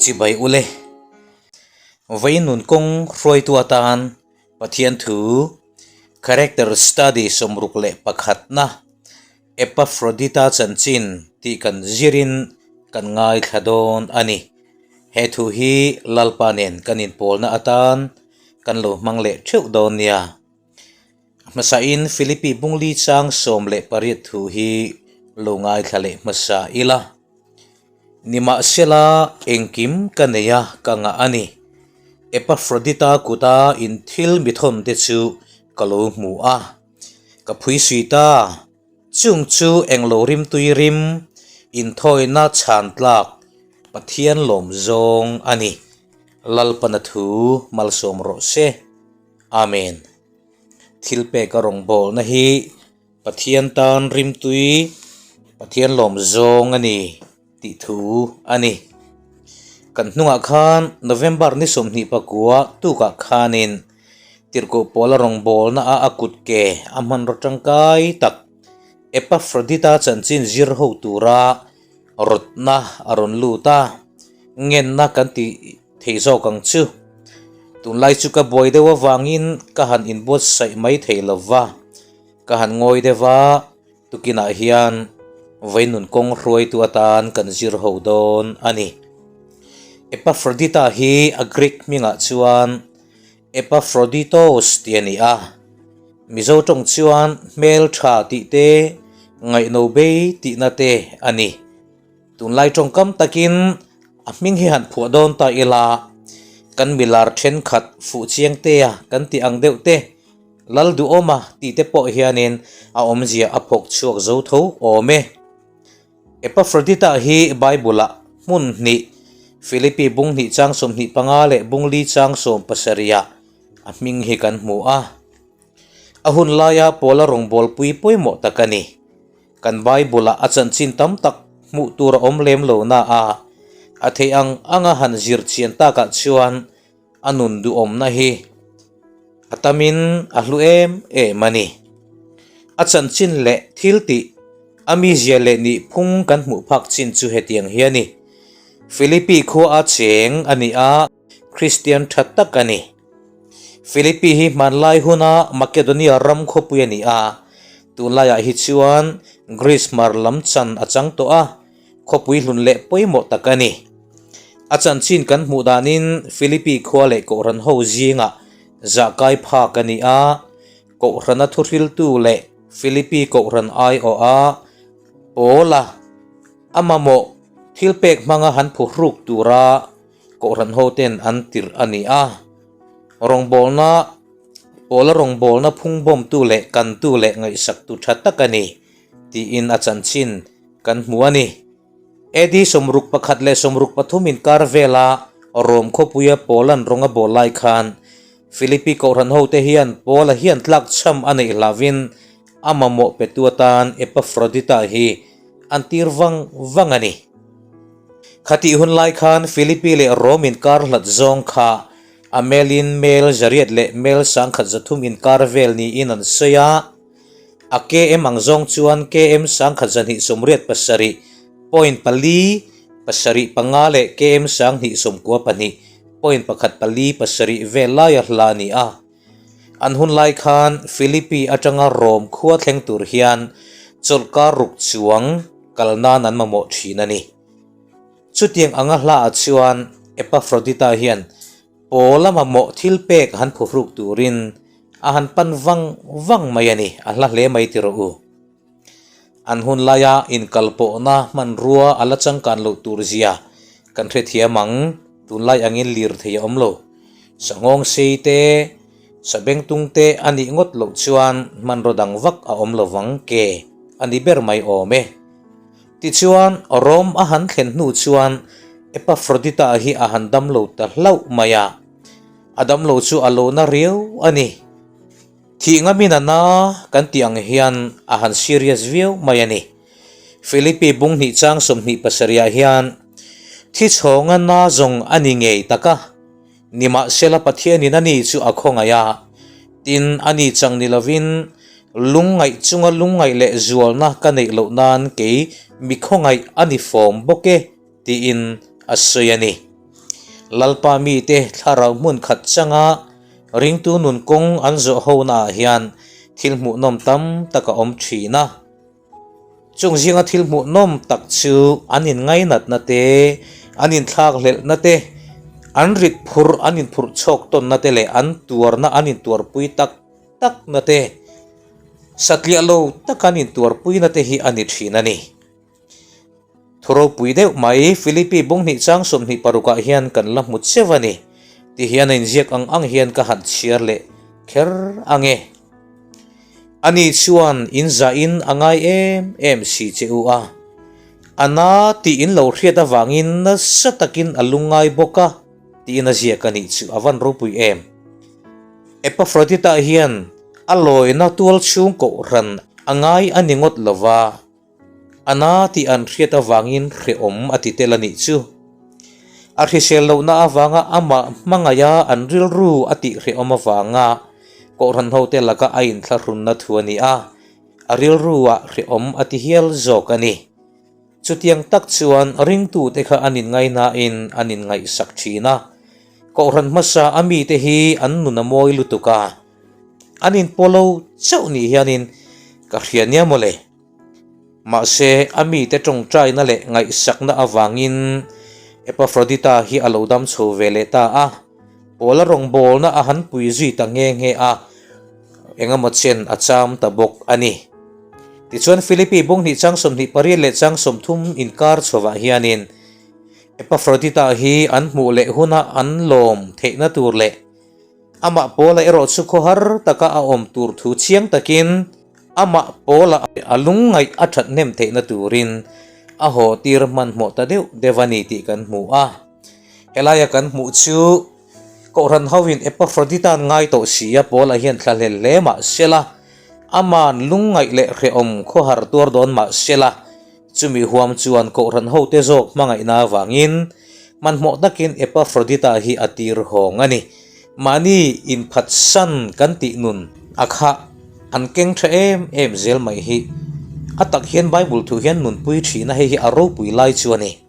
Chibai ule. Vawiin nun kawng hruaitu atan Pathian thu Character Study 61na Epaphrodita chanchin tih kan zirin kan ngaithla dawn a ni. He thu hi Lalpa nen kan inpawlna atan kan lo hmang leh theuh dawn nia. A hmasain Philippi bungli chang 18 thu hi lo ngaithla leh hmasa ila. Nimahsela engkim ka nei a ka ngah a ni. Epaphrodita kuta inthil mithawn te chu ka lo hmu a. Ka phui sui ta, chung chu englo rimtui rim, inthawina chhan tlak Pathian lawm zawng a ni. Lalpana thu malsawm rawh se. Amen. Thil pek a rawngbawlna hi Pathian tan rimtui, Pathian lawm zawng a ni tih thu a ni. Kan hnungah khan November ni 29 tukah khanin Tirhkoh Paula rawngbawlna a a kut ke a hmanraw tangkai tak Epafrodita chanchin zir ho tura rawtna a rawn lut a, ngenna kan tih thei zawk ang chu. Tunlai chu ka buai deuh avangin ka han inbuatsaih mai thei lo va, ka han ngawi deuh a, tukinah hian vawiin nun kawng hruaitu atan kan zir ho dawn a ni. Epafrodita hi a Greek hmingah chuan Epafroditos tih a ni a, Mizo tawng chuan hmel tha tih te, ngaihno bei tihna te a ni. Tunlai tawngkam takin a hming hi han phuah dawn ta ila, kan milar thenkhat fuh chiang tea kan tih ang deuh te, Lalduhawma tih te pawh hianin a awmzia a phawk chhuak zo tho awm e. Epafrodita hi Bible-ah hmun hnih, Philippi bung hnih chang 25 leh bung li chang 70 ah a hming hi kan hmu a. A hun laia Paula rawngbawlpui pawimawh tak a ni. Kan Bible-ah a chanchin tam tak hmuh tur a awm lem lo na a, a theih ang anga han zir chian takah chuan a nun duhawmna hi a tamin a hlu em em a ni. A chanchin leh thil tih, a mizia leh nihphung kan hmuh phak chin chu hetiang hi a ni. Philippi khua a cheng a ni a, Kristian tha tak a ni. Philippi hi hmanlai huna Makedonia ram khawpui a ni a, tunlaiah hi chuan Greece hmar lam chan a chang tawh a, Khawpui hlun leh pawimawh tak a ni. A chanchin kan hmuh danin Philippi khua leh Kohhran ho zingah zahkai phak a ni a, Kohhrana thuhriltu leh Philippi Kohhran aiawha Paula a mamawh thil pek hmanga han phuhruk tura Kohhran hoten an tirh a ni a. Rawngbawlna Paula rawngbawlna phungbawmtu leh kantu leh ngaihsaktu tha tak a ni tiin a chanchin Kan hmu a ni. AD 61 leh 63 inkar vela Rom khawpuia Paula'n rawng a bawl lai khan Philippi kohhran hote hian Paula hian tlakchham a neih hlauhin a mamawh petu atan Epafrodita hi an tir vang vang a ni. Khatih hun lai khan Philippi leh Rom inkar hlat zawng kha a melin mel zariat leh mel 1300 inkar vel niin an sawi a. A KM ang zawng chuan KM 1287 point pali pasarih panga leh KM 2992 point pakhat pali pasarih vel laia hla a ni a. An hun lai khan Philippi atanga Rom khua thleng tur hian chawlhkar ruk chuang kal nan an mamawh thin a ni. Chutiang anga hlaah chuan Epafrodita hian Paula mamawh thil pek han phuhruk turin a han pan vang vang mai a ni, a hla hle mai ti rawh u. An hun laia inkalpawhna hmanrua a la changkan loh tur zia kan hrethiam ang, tunlai angin lirthei a awm lo. Sanghawng sei te, sabengtung te a nih ngawt loh chuan hmanraw dang vak a awm lovang ke a ni ber mai awm e. Tichuan, Rom a han thlen hnu chuan Epafrodita hi a han damlo ta hlauh mai a. A damlo chu a lo na riau a ni. Thih ngamin a na kan tih ang hian a han serious viau mai a ni. Philippi bung hnih chang 27 ah hian thi chhawnga na zawng a ni ngei tak a, nimahsela Pathianin a ni chu a khawngaih a, tin a ni chang ni lovin lungngaih chunga lungngaih leh zualna ka neih loh nan kei mi khawngaih a ni fawm bawk e tiin a sawi a ni. Lalpa mite thlarau hmun khat changa ringtu nun kawng an zawh honaah hian thil hmuhnawm tam tak a awm thin a. Chung zinga thil hmuhnawm tak chu an inngainatna te, an inthlakhlelhna te, an rit phurh an inphurh chhawk tawnna te leh an tuarna an intuarpui tak takna te, satliah lo taka an intuarpuina te hi a ni thin a ni. Thu ropui deuh mai Philippi bunghnih chang 26 ah hian kan la hmu cheu a ni ti hian a inziak ang ang hian ka han chhiar leh kher ang e. Ani chuan in zahin a ngai em em si che u a, a na tih in lo hriat avangin nasa takin a lungngai bawk a tiin a ziak a nih chu a van ropui em. Epafrodita hian a lawina tual chhung kohhran a ngai a ni ngawt lova, A na tih an hriat avangin hrehawm a ti tel a nih chu. A hrisel lohna avanga amah hmangaiha an rilru a tih hrehawm avanga Kohhran hote laka a inthlahrunna thu a ni a, a rilruah hrehawm a ti hial zawk a ni. Chutiang tak chuan ringtute kha an inngaihnain an inngaihsak thin a. Kohhran hmasa a mite hi an nun a mawi lutuk a, an inpawlo chauh ni hianin ka hria nia mawle. Mahse, a mite tawngtaina leh ngaihsakna avangin Epafrodita hi a lo dam chho ve leh ta a, Paula rawngbawlna a han pui zui ta nghe nghe a, engemaw chen a cham ta bawk a ni. Tichuan, Philippi bunghnih chang 28 leh chang 30 inkar chhovah hianin Epafrodita hi an hmuh leh huna an lawm theihna tur leh Amah Paula erawh chu khawhar taka a awm tur thu chiang takin amah Paula a lungngaih a that hnem theihna turin a haw tir hmanhmawh ta deuh deuh a ni tih kan hmu a. Helaia kan hmuh chu Kohhran hoin Epafrodita'n ngai tawh si a Paula hian thlahlel hle mah sela, ama'n lungngaih leh hrehawm khawhar tuar dawn mah sela, Chumi huam chuan Kohhran hote zawk hmangaihna avangin hmanhmawh takin Epafrodita hi a tir hawng a ni. Mahni inphatsan kan tih nun a kha an keng tha em em zel mai hi. A tak hian Bible thu hian nunpui thina hei hi a ropui lai chu a ni.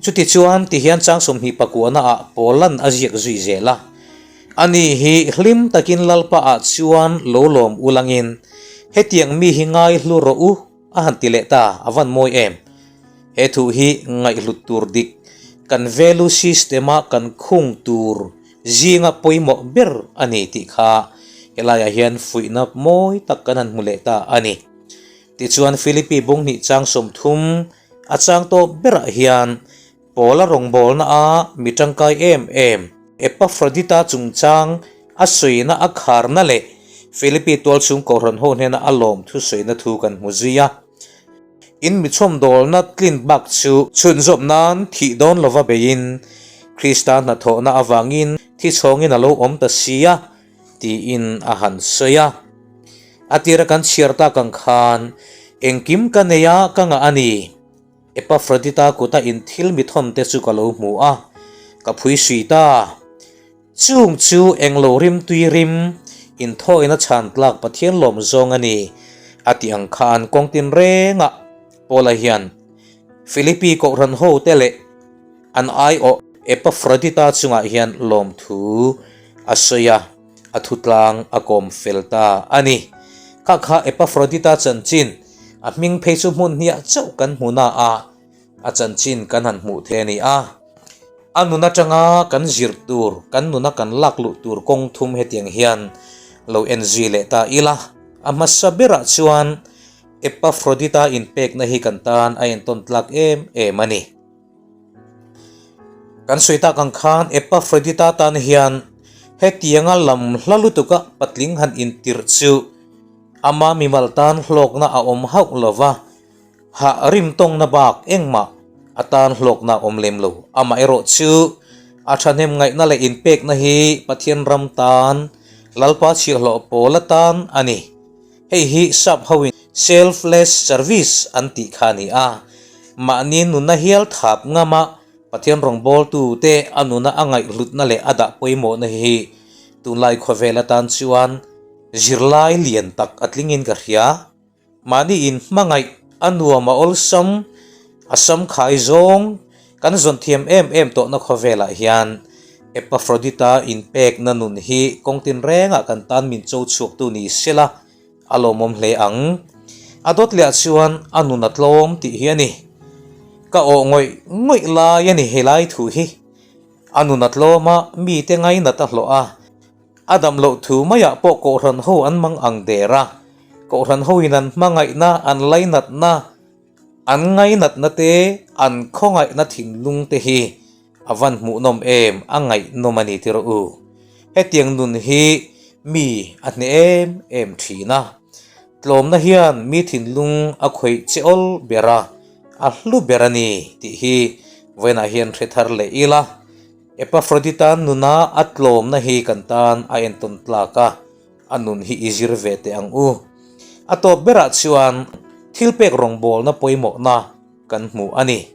Chutichuan tihian chang 29 ah Paulan a ziak zui zel a, Ani hi hlim takin Lalpa ah chuan lo lawm ulangin hetiang mi hi ngai hlu rawh u a han ti leh ta, a van mawi em? He thu hi ngaihhlut tur dik kan value system a kan khung tur zinga pawimawh ber a ni tih kha helaiah hian fuihna mawi tak kan han hmu leh ta a ni. Tichuan Philippi bunghnih chang 30 A chang tawp berah hian Paula rawngbawlna a mi tangkai em em Epafrodita chungchang a sawina a kharna leh Philippi tualchhung kohhran ho hnena a lawm thusawina thu kan hmu zui a. In mi chhawmdawlna tlin bak chu chhunzawm nan thih dawn lova beiin Krista hnathawhna avangin thi chhawngin a lo awm ta si a tiin a han sawi a. A tira kan chhiar tak ang khan, Engkim ka nei a, ka ngah a ni. Epafrodita kuta in thil mi thawn te chu ka lo hmu a, ka phui sui ta. Chung chu englo rim tui rim, inthawina chhan tlak Pathian lawm zawng a ni, a tih ang khan kawng tinrengah Paula hian Philippi kohhran hote leh An aiawh Epafrodita chungah hian lawmthu a sawi a, a thutlang a kawm fel ta a ni. Kha kha Epafrodita chanchin, a hming phei chu hmun hniah chauh kan hmu na a, a chanchin kan han hmuh thei a ni a. A nun atanga kan zir tur, kan nuna kan lak luh tur kawng thum hetiang hian lo en zui leh ta ila. A hmasa berah chuan Epafrodita inpekna hi kan tan a entawn tlak em em a ni. Kan sawi tak ang khan Epafrodita tan hian hetianga lam hla lutuka patling han intirh chu ama mimal tan hlawkna a awm hauh lo va, hah rim tawngna bak engmah a tan hlawkna a awm lem lo. Amaherawh chu a thahnem ngaihna leh inpekna hi Pathian ram tan, Lalpa chhiahhlawh pawl atan a ni. Hei hi sap hoin selfless service an tih kha a ni a, mahni nunna hial thap ngama Pathian rawngbawltu te a nuna a ngaihhlutna leh a dah pawimawhna hi tunlai khawvel atan chuan zirlai lian tak a tlingin ka hria. Mahni in hmangaih a nuam a awlsam, a sam khai zawng. Kan zawn thiam em em tawhna khawvelah hian Epafrodita inpekna nun hi kawng tinrengah kan tan min cho chhuaktu ni sela a lawmawm hle ang. A dawt leh ah chuan a nun a tlawm tih hi a ni. Ka awh ngawih ngawih lai a ni helai thu hi. A nun a tlawm a, mite ngainat a hlawh a. A dam loh thu maiah pawh Kohhran ho an mang ang der a. Kohhran hoin an hmangaihna, an lainatna, an ngainatna te, an khawngaihna thinlung te hi a van hmuhnawm em, a ngaihnawm a ni ti rawh u. Hetiang nun hi mi a hneh em em thin a. Tlawmna hian mi thinlung a khawih che awl ber a, a hlu ber a ni tih hi vawiinah hian hre thar leh ila. Epafrodita nuna a tlawmna hi kan tan a entawn tlak a, a nun hi i zir ve teh ang u. A tawp berah chuan thilpek rawngbawlna pawimawhna kan hmu a ni.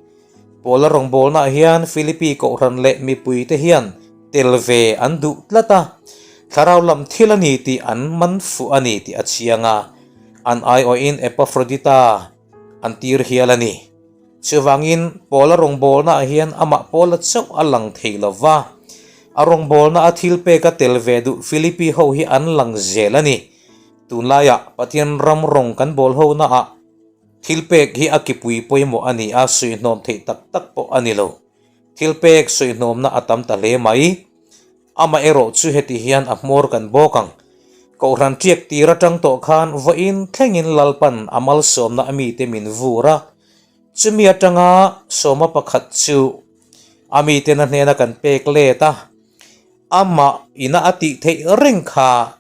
Paula rawngbawlnaah hian Philippi kohhran leh mipuite hian tel ve an duh tlat a, thlarau lam thil a ni tih an man fuh a ni tih a chiang a, an aiawhin Epafrodita an tir hial a ni. Chuvangin, Paula rawngbawlnaah hian amah Paula chauh a lang thei lo va, a rawngbawlna a thil peka tel ve duh Philippi ho hi an lang zel a ni. Tunlaiah Pathian ram rawng kan bawl honaah thil pek hi a kipui pawimawh a ni a, suihnawm theih tak tak pawh a ni lo. Thil pek suihnawmna a tam ta hle mai. Amaherawh chu heti hian a hmawr kan bawk ang. Kohhran ṭiak tir aṭang tawh khan vawiin thlengin Lalpan a malsawmna a mite min vur a. Chumi aṭanga sawma pakhat chu a mitena hnena kan pek let a, amah ina a tih theih reng kha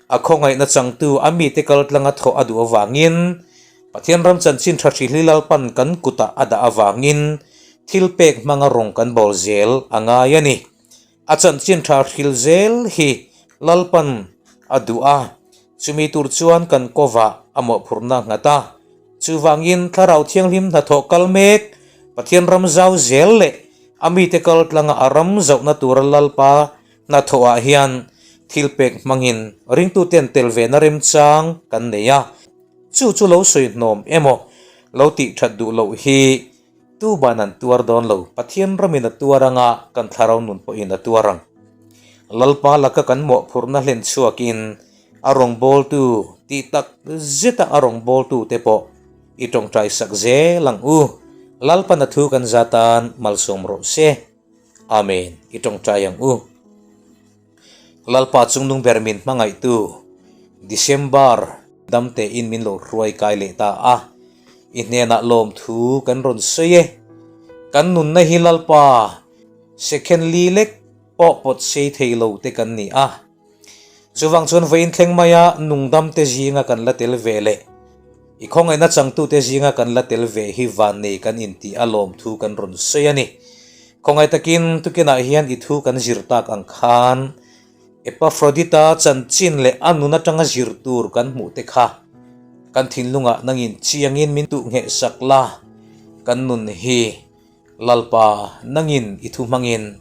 a khawngaihna changtu a mite kaltlanga thawh a duh avangin Pathian ram chanchin ṭha hrihli Lalpan kan kutah a dah avangin thilpek hmanga rawng kan bawl zel a ngai a ni. A chanchin tha hril zel hi Lalpan a duh a, chumi tur chuan kan kawvah a mawhphurhna nghat a. Chuvangin Thlarau Thianghlim hnathawh kal mek, Pathian ram zau zel leh a mite kal tlanga a ram zauhna tura Lalpa hnathawhah hian thilpek hmangin ringtuten tel vena remchang kan nei a. Chu chu lo sawi hnawm emaw lo tih that duh loh hi Tu ban an tuar dawn lo, Pathian ramin a tuar anga kan thlarau nun pawhin a tuar ang. Lalpa laka kan mawhphurhna hlen chhuakin a rawngbawltu tih tak zeta a rawngbawltu te pawh i tawngtai sak zel ang u. Lalpan a thu kan za tan malsawm rawh se. Amen. I tawngtai ang u. Lalpa chungnung ber min hmangaihtu December dam tein min lo hruai kai leh ta a, i hnenah lawmthu kan rawn sawi e. Kan nunna hi Lalpa second li lek pawh pawt sei thei lo te kan ni a. Chuvang chuan vawiin thleng maia nungdam te zinga kan la tel ve leh i khawngaihna changtute zinga kan la tel ve hi vannei kan intih a lawmthu kan rawn sawi a ni. Khawngaih takin tukinah hian i thu kan zir tak ang khan Epafrodita chanchin leh a nun atanga zir tur kan hmuh te kha kan thinlungah nangin chiangin min tuh ngheh sak la, kan nun hi Lalpa nangin i thu hmangin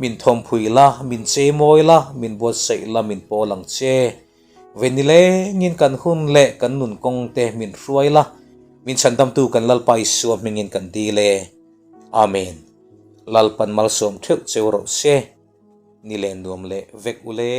min thawmphui la, min cheimawi la, min buatsaih la, min pawl ang che. Venilengin kan hun leh kan nun kawng te min hruai la, min chhandamtu kan Lalpa Isua hmingin kan dil e. Amen. Lalpan malsawm theuh cheu rawh se. Ni leh nuam leh vek ule.